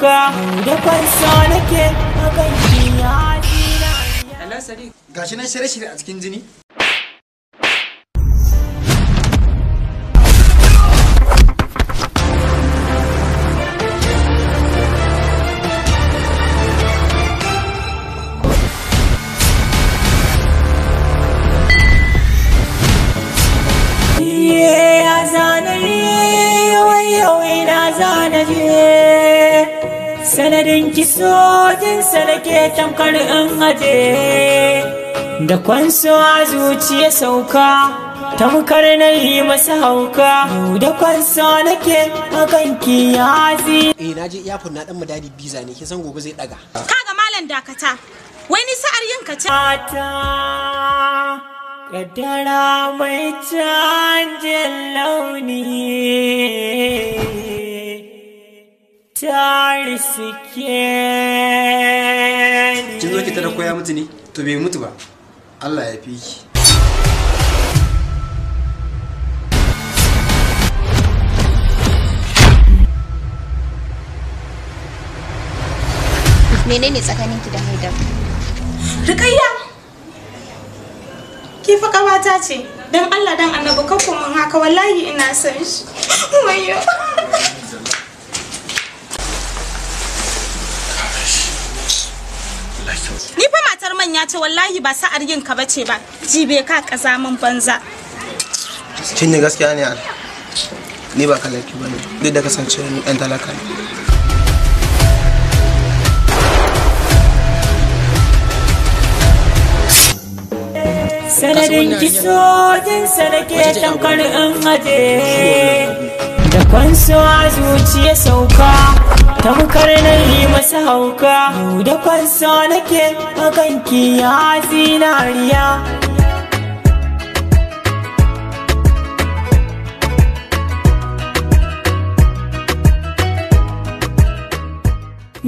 Da kwanso nake akan ki ya zinariya. Hello Sadiq. Gashi nan shirye-shirye a cikin jini. Sanadin kisojin nake tamkar in aje da kwanso a zuciya sauka tamkar na yi masa hauka da kwanso nake akan kiyazi. Eh na je iyafun na dan mu dadi biza ne, kin san gobe zai daga. Kaga malam dakata, wai ni sa'ar yin ka ce. Kaddara mai canjin launi ta riske ni. Kin zo ki tada koya mutu ne? To bai mutu ba. Allah ya fi ki. Menene tsakaninki da Haidar? Rukayya! Ki fa kawata ce. Dan Allah dan Annabi kar ku mun haka, wallahi ina son shi. Wayyo. Ni fa matar manya ce, wallahi ba sa'ar yin ka bace ba. Jibe ka kazamin banza. Kin yi gaskiya ne al. Ni ba kalar ki bane. Duk da kasancewa ni ɗan talaka ne. Sanadin kisojin nake tamkar in aje da kwanso a zuciya sauka tamkar na yi masa hauka da kwanso nake akan ki ya zinariya.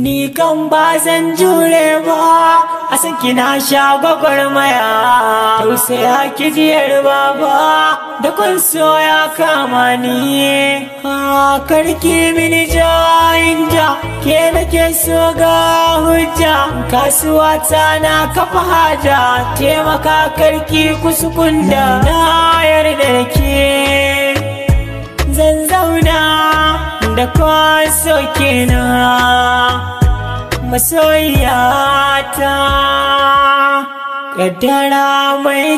Ni kan ba zan jure ba, a san kina sha gwagwarmaya. Tausaya ki jiyar baba, da kun so ya kama ni. Karki mini jayin ja, ke nake so ga hujja. Kasuwa ta na kafa haja, taimaka karki kusukunda. Na yarda da ke, zan zauna da kwaso kenan masoyata. Kaddara mai